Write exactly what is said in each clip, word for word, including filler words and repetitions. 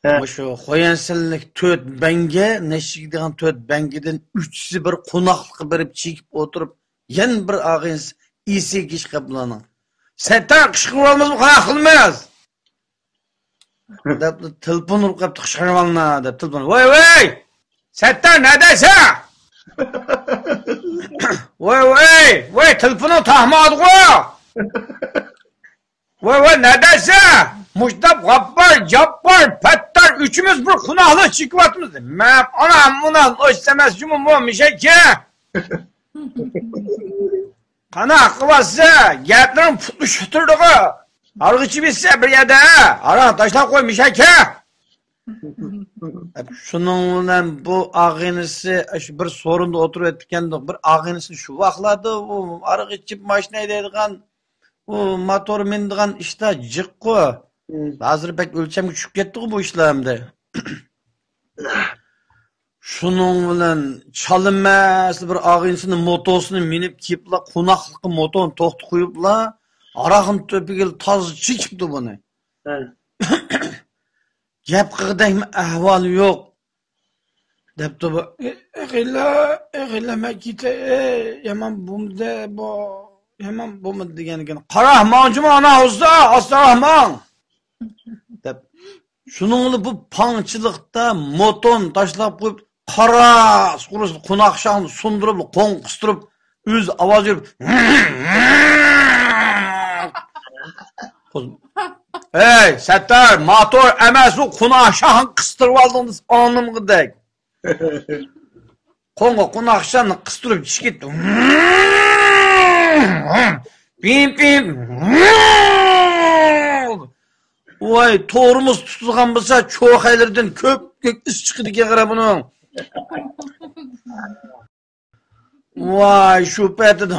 مۇشۇ خويەنسەنلىك تۆت بەڭگە، نەشچىگە دېگەن تۆت بەڭگىدىن ئۈچىسى بىر قوناقلىققا بېرىپ چېكىپ ئولتۇرۇپ، يەنە بىر ئاغىنىسى ئېسىگە كېلىشكەن بۇلارنىڭ. سەتتار قىچقىرىۋالمىسىمۇ قانداق قىلىمىز؟ دەپ تېلېفون ئۇرۇپ قاپتۇ، قىچقىرىۋالما دەپ تېلېفون. ۋاي، ۋاي! سەتتار، نەدەسە؟ ۋاي، ۋاي، ۋاي، تېلېفونۇڭ تاقمىدىغۇ؟ ۋاي، ۋاي، نەدەسە؟ مۇشتاق، غاپپار، جاپپار، پەتتار، ئۈچىمىز بىر قوناقلىق چېكىۋاتىمىز. مەن ئانا مۇنا ئوش ئەمەس جۇمۇ مۇ مىشەكە. قانداق قىلىۋاتسا، گەپلىرىڭ پۇتلىشىپ تۇرىدىغۇ. ھارغىچى بىتسە بىر يەردە، ھاراڭ تاشلاپ قوي مىشەكە. شۇنىڭ بىلەن بۇ ئاغىنىسى شۇ بىر سورۇندا ئولتۇرۇۋېتىپتىكەندۇق. بىر ئاغىنىسى شۇ ۋاقلاردا ئۇ ھارغا ئىچىپ ماشىنا ھەيدەيدىغان، ئۇ موتور مىنىدىغان ئىشتا جىققۇ. ھازىر بەك ئۆلچەمگە چۈشۈپ كەتتىغۇ بۇ ئىشلار ئەمدى. شۇنىڭ بىلەن چالىمەسلا بىر ئاغىنىسىنىڭ موتوسىنى مىنىپ كېلىپلا، قوناقلىققا موتونى توختىتىپ قويۇپلا، ھاراقنى تۆپىگىلا تازا چېكىپتۇ بۇنى. ھە. گەپ قىلغۇدەكمۇ ئەھۋالى يوق. دەپتۇ بۇ. ئېغىللا، ئېغىللا، مەن كېتەي، يامان بولمىدى بۇ، يامان بولمىدى دېگەنكىن، قارا، ماڭچىمۇ ئانا ئۇزدا، ئاستا ماڭ. دەپ، شۇنىڭ بىلەن بۇ پاڭچىلىقتا موتون تاشلاپ قويۇپ، قارا، قۇرۇسى قوناق شاخنى سۇندۇرۇپ، قوڭ قىستۇرۇپ، ئۆزى ئاۋاز بېرىپ، ھەي، سەتتار، موتور ئەمەس، ئۇ قوناق شاخنى قىستۇرۇۋالدىڭ دېسە ئاڭلىمىغۇدەك. قوڭغا قوناق شاخنى قىستۇرۇپ چىقىپ، پىم، پىم. ۋاي، تورمۇز تۇتۇلغان بولسا، چوخەيلىرىدىن كۆپ، كۆپ ئىس چىقىدىكەن، قارا بۇنىڭ. ۋاي، شۇ پەتىدە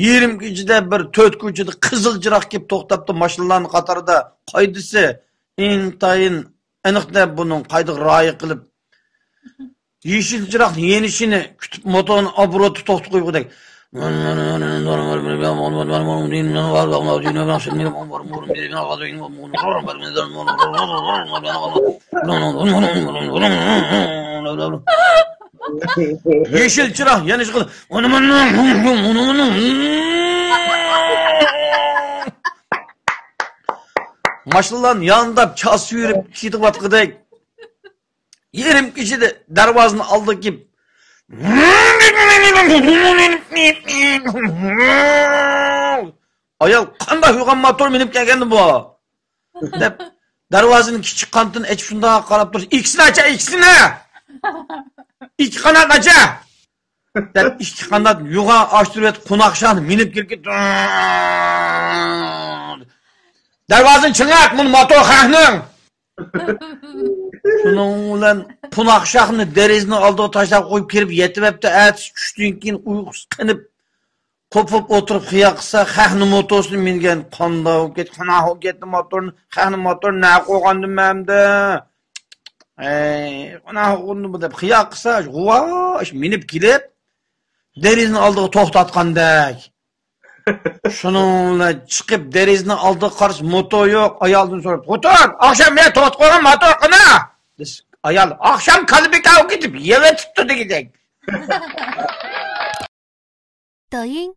يېرىم كېچىدە بىر تۆت كوچىدا قىزىل چىراغ كېلىپ توختاپتۇ ماشىنىلارنىڭ قاتارىدا. قايدىسى ئىنتايىن ئېنىق دەپ بۇنىڭ قايدىغا رىئايە قىلىپ، يېشىل چىراغنى يېنىشىنى كۈتۈپ، موتورنى ئابۇرۇتۇپ توختىتىپ قويغۇدەك. يېشىل چىراغ يېنىشقا، ماشىنىلارنى يانداپ، چاسا يۈرۈپ كېتىۋاتقۇدەك. يېرىم كېچىدە دەرۋازىنىڭ ئالدىغا كېلىپ، ئايال، قانداق يوغان موتور مىنىپ كەلگەندى بۇ؟ دەپ، دەرۋازىنىڭ كىچىك قانىتىنى ئېچىپ شۇنداق قاراپ تۇرسا، ئىككىسىنى ئاچا، ئىككىسىنى! ئىككى قانات ئاچا! دەپ، ئىككى قانات يوغان ئاچتۇرۇۋېتىپ، قوناق شاخنى مىنىپ كىرىپ كېتىپ، دەرۋازىنى چىڭىت، مۇنۇ موتور خەقنىڭ! شۇنىڭ بىلەن قوناق شاخنى دېرىزىنىڭ ئالدىغا تاشلاپ قويۇپ كىرىپ يېتىۋەپتۇ. ئەتىسى چۈشتىن كېيىن ئۇيقۇسى قېنىپ، قوپۇپ ئولتۇرۇپ خىيال قىلسا، خەقنىڭ موتورىنى مىنگەن، قانداق بولۇپ كەتتى، قانداق بولۇپ كەتتى موتورنى، خەقنىڭ موتورىنى نەگە قويغاندىم مەن ئەمدى؟ ئەي، قانداق بولدى بۇ دەپ خىيال قىلسا، غۇۋا، مىنىپ كېلىپ، دېرىزىنىڭ ئالدىغا توختاتقاندەك. شۇنىڭ بىلەن چىقىپ، دېرىزىنىڭ ئالدىغا قارىسا، موتور يوق. ئايالدىن سوراپ، «خوتۇن، ئاخشام مەن توختىتىپ قويغان موتور قانا؟» دېسە، ئايال، «ئاخشام كالىبىكاغا كېتىپ يەۋېتىپتۇ» دېگۈدەك. 抖音、